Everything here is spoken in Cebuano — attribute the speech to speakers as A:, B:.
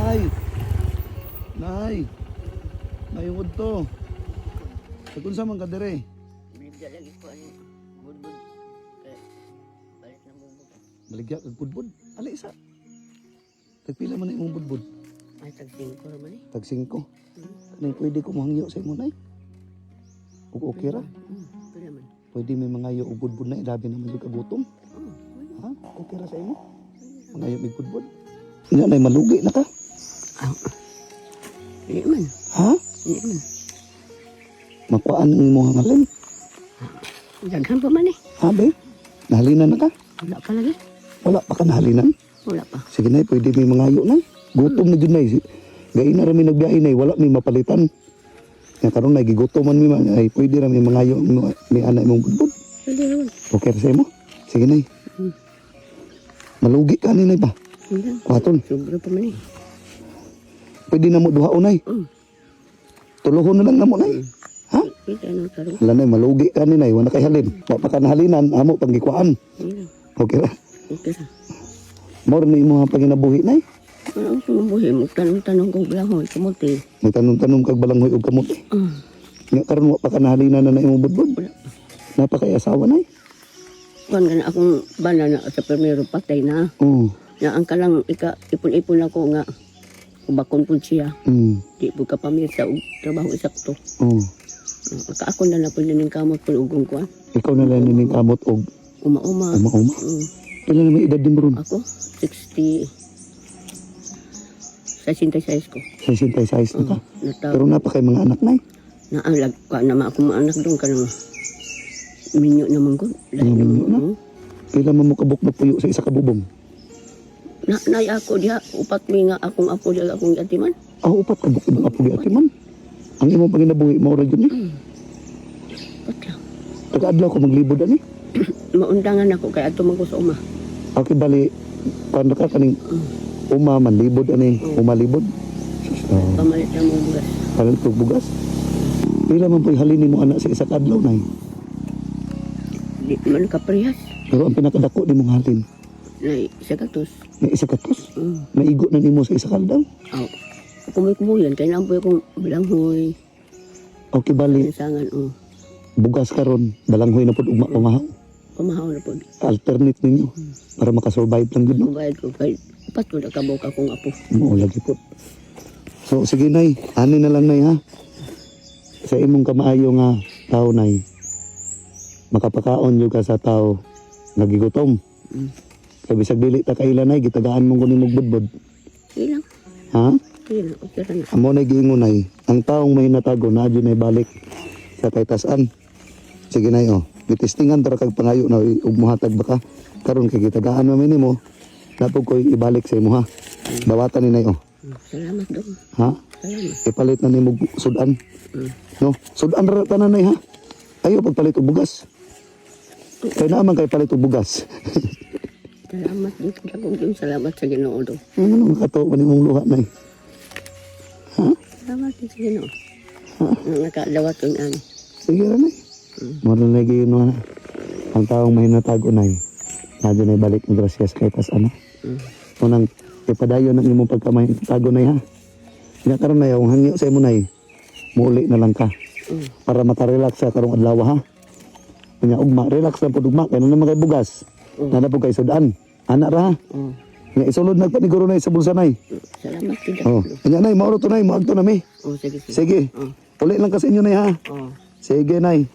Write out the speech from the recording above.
A: Nay! Nay! Nayungod to. Kung sa man ka dire?
B: Binigyan lagi ko ano, budbud. Kaya, balik na bubog.
A: Maligya kag budbud. Ali isa. Tagpila man na imong budbud?
B: Ay, tag-singko naman eh.
A: Tag 5. Kanang pwede ko mohangyo sa imo, nay? Ug okay ra?
B: Pwede man.
A: Pwede may mangayo og budbud na, labi naman jud kagutom.
B: Oo, pwede.
A: Ha? Okay ra sa imo? Mangayo mig budbud. Nga nay, malugi na ka?
B: Ah, hindi man.
A: Ha?
B: Hindi man.
A: Makuan ang imong hangalin.
B: Daghan pa man eh.
A: Ha, be? Nahalinan na ka?
B: Wala pa lagi.
A: Wala pa ka nahalinan?
B: Wala pa.
A: Sige nay, pwede may mangayo nay. Gutom na jud nay. Gay na ra mi nagbiyahe nay, wala mi mapalitan. Nga karon nay gigutom man mi man ay pwede ra mi mangayo mi ana imong budbud.
B: Pwede naman.
A: Okay ra sa imo? Sige nay. Malugi ka ni nay ba?
B: Hindi.
A: Kuhaton.
B: Sobra pa man eh.
A: Pwede na mo duhaon nay. Tuluhon na lang namo nay. Ha?
B: Pwede ano karon.
A: Wala nay, malugi ka ni nay, wala kay halin. Wa pa ka nahalinan, amo pang gikuan.
B: Hindi lang.
A: Okay ra.
B: Okay ra.
A: More ni imo ang panginabuhi nay.
B: Ano ang sumubuhi mo? Tanong-tanong ko balanghoy, kamuti.
A: May tanong-tanong kag balanghoy og kamote. Nga karon wa pa ka nahalinan na na imong budbud.
B: Wala pa.
A: Napakay asawa nay.
B: Kuan ka na akong bana na sa primero patay na.
A: Oo.
B: Na ang kalang ika ipon-ipon ako nga ubakon pud siya. Di po ka pamilya og trabaho isakto.
A: Oo.
B: Ka ako na na pud ning kamot pud ugong kuan.
A: Ikaw na lang nining kamot og
B: Uma-uma.
A: uma-uma. Pila na may edad din mo ron?
B: Ako 60 66 ko.
A: 66 na ka.
B: Nata
A: Pero napakay mga anak nay.
B: Na ang lag ka na ma akong mga anak doon kanang minyo naman ko. Lain
A: Minyo na?
B: naman.
A: Pila man mo kabuk na puyo sa isa ka bubong?
B: Na nay ako diha upat mi nga akong apo diha akong atiman.
A: Ah, upat kabuk imong apo giati man. Ang imong panginabuhi mao ra jud ni.
B: Upat lang.
A: Taga-adlaw ko maglibod ani.
B: Maundangan ako kay adto man ko sa uma.
A: Okay bali kuan ka kaning uma man libod ani, uma libod. Sus,
B: Pamalit na mo bugas.
A: palit og bugas. Pila man po'y halin nimo anak sa isa ka adlaw nay?
B: Di man kaparehas.
A: Pero ang pinakadako nimong halin
B: Nay isa katos.
A: na isa ka tos. Naigo na nimo sa isa ka adlaw.
B: Aw. Kung may kumuyan, kaya naampoy akong balanghoy,
A: Okay bali
B: sangan, oh.
A: bugas karon, balanghoy na pud ugma pamahaw.
B: Pamahaw na po.
A: Alternate ninyo para makasurvive lang gud no.
B: Kubayad ko, kay upat ko na kabok akong apo.
A: Mao lagi po. So sige nay, ani na lang nay ha. Sa imong kamaayo nga tao nay. Makapakaon jud ka sa tao nagigutom. Kay bisag dili ta kaila nay, gitagaan mong kunin budbud.
B: Sige lang,
A: Ha?
B: sige lang, okay ra na.
A: Amo nay giingon nay, ang taong may natago na jud nay balik sa kaytasan. Sige nay oh, gitestingan tara kag pangayo na ug mohatag ba ka? Karon kay gitagaan man nimo. Napog ko'y ibalik sa imo ha. Dawatan ni nay oh.
B: Salamat dong,
A: Ha?
B: salamat.
A: Ipalit na nimo sudan. No, sudan ra tanan nay ha. Ayo pagpalit og bugas. Kay naa man kay palit og bugas.
B: Salamat dito akong Diyos, salamat sa Ginoo dong.
A: Ano nga kato man imong luha nay?
B: Salamat din sa Ginoo. Nga nakadawat ko ani.
A: Sige ra nay. Mo na nay giyon na. Ang taong may natago nay. Nadyo nay balik ang grasya sa kay tas ano. Unang ipadayon ang imong pagkamay tago nay ha. Nya karon nay ang hangyo sa imo nay. Muuli na lang ka para makarelax sa karong adlaw ha. Nya ugma relax lang pud ugma kay na naman kay bugas. Na pud kay sudan. Ana ra ha. Nga isulod na pa ni guro nay sa bulsa nay.
B: Salamat din.
A: Oh, nya nay mao to nay, moadto na mi.
B: Oh, sige, sige.
A: Sige. Uli lang ka sa inyo nay ha.
B: Oh.
A: Sige nay.